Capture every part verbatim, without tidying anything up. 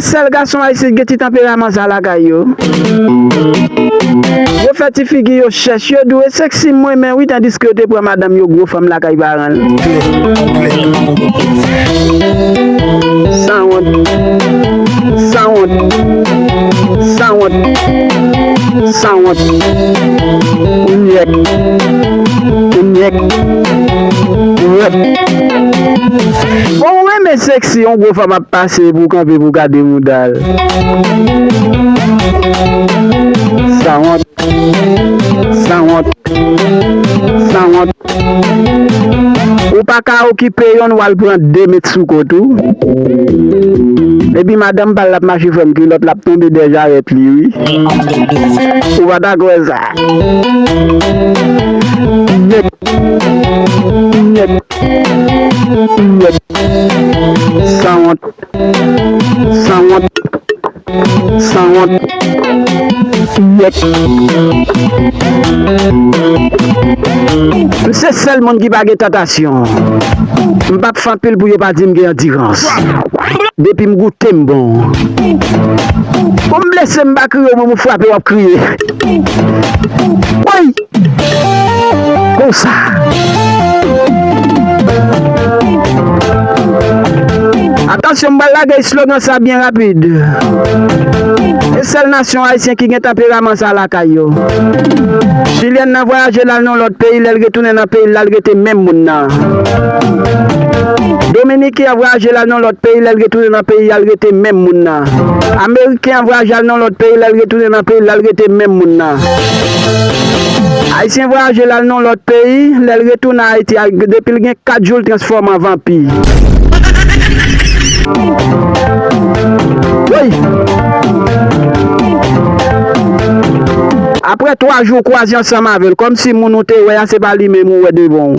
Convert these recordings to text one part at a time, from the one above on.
Sèl gason ayisyen ki gen ti tanperaman sa lakay yo. Yo fè ti figi yo chèch, yo dou e seksi m renmen wi, tandiske yo te pran madanm yo gwo fanm lakay paran l. Sanwont. Sanwont. Sanwont. Sanwont. Ou nyèk. Ou nyèk. Ou nyèk. Bon, ou renmen seksi, yon gwo fanm ap pase pou w kanpe pou w gade mouda l. Sanwont. Sanwont. Sanwont. Ou pa ka okipe yonn, w al pran de met sou kont ou. Epi madanm pa l ap mache fè m kilòt, l ap tonbe dèyè jarèt li, wi. Ou pa ta kwè sa. Nyèk. Nyèk. Nyèk. Sanwont. Sanwont. Sanwont. Yèk. M se sèl moun ki pa gen tantasyon. M p ap fè anpil pou yo pa di m gen andirans. Depi m goute, m bon. Pou m blese, m pa kriye, pou m frape, w ap kriye. Woy! Konsa. Atansyon, m pral lage slogan sa byen rapid. E sèl nasyon ayisyen ki gen tanperaman sa lakay yo. Chilyèn nan vwayaje l al nan lòt peyi, lè l retounen nan peyi l, l al rete menm moun nan. Dominiken an vwayaje l al nan lòt peyi, lè l retounen nan peyi, l al rete menm moun nan. Ameriken an vwayaje al nan lòt peyi, lè l retounen nan peyi, l al rete menm moun nan. Ayisyen vwayaje l al nan lòt peyi, lè l retounen Ayiti, a, depi l gen kat jou, l transfòme an vanpi. Woy! Apre twa jou, ou kwaze ansanm avè l, kòmsi moun ou te wè a, se pa li menm ou wè devan w.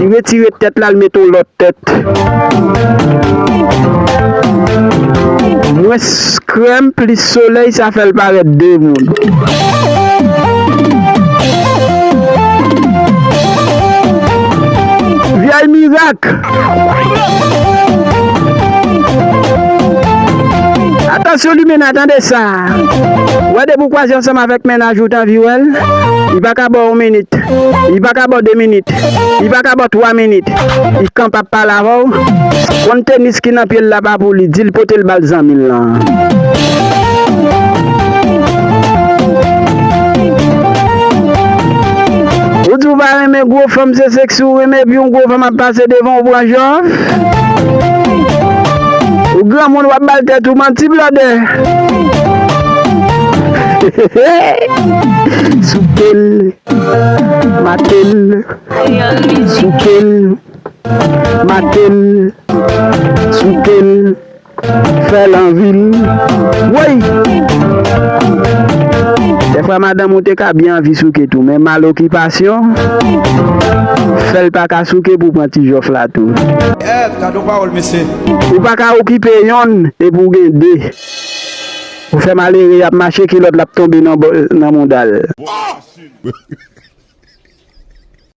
Li retire tèt la, l mete yon lòt tèt. Mwens krèm, plis solèy, sa fè l parèt de moun. Vyèy mirak! Atansyon, limena, tande sa. Wè, depi w kwaze ansanm avèk mennaj ou, t anvi wè l, li pa ka ba w yon minit. Li pa ka ba w de minit. Li pa ka ba w twa minit. Li kanpe ap pale avè w. Konn tenis ki nan pye l la pa pou li. Di l pote l ba l zanmi l lan. Ou di w pa renmen gwo fanm, se seksi w renmen, epi yon gwo fanm ap pase devan w, ou pran jòf. Ou granmoun, w ap ba l tèt ou manti, blòdè. Souke l. Maten l, souke l, maten l, souke l, fè l anvi l. Woy! Dèfwa madanm ou te ka byen anvi souke tou, men mal okipasyon fè l pa ka souke pou pran ti jòf la tou. Eh, gade yon pawòl, mesye. Ou pa ka okipe yonn epi w gen de. Ou fè malere ap mache, kilòt l ap tonbe nan bò, nan mouda l.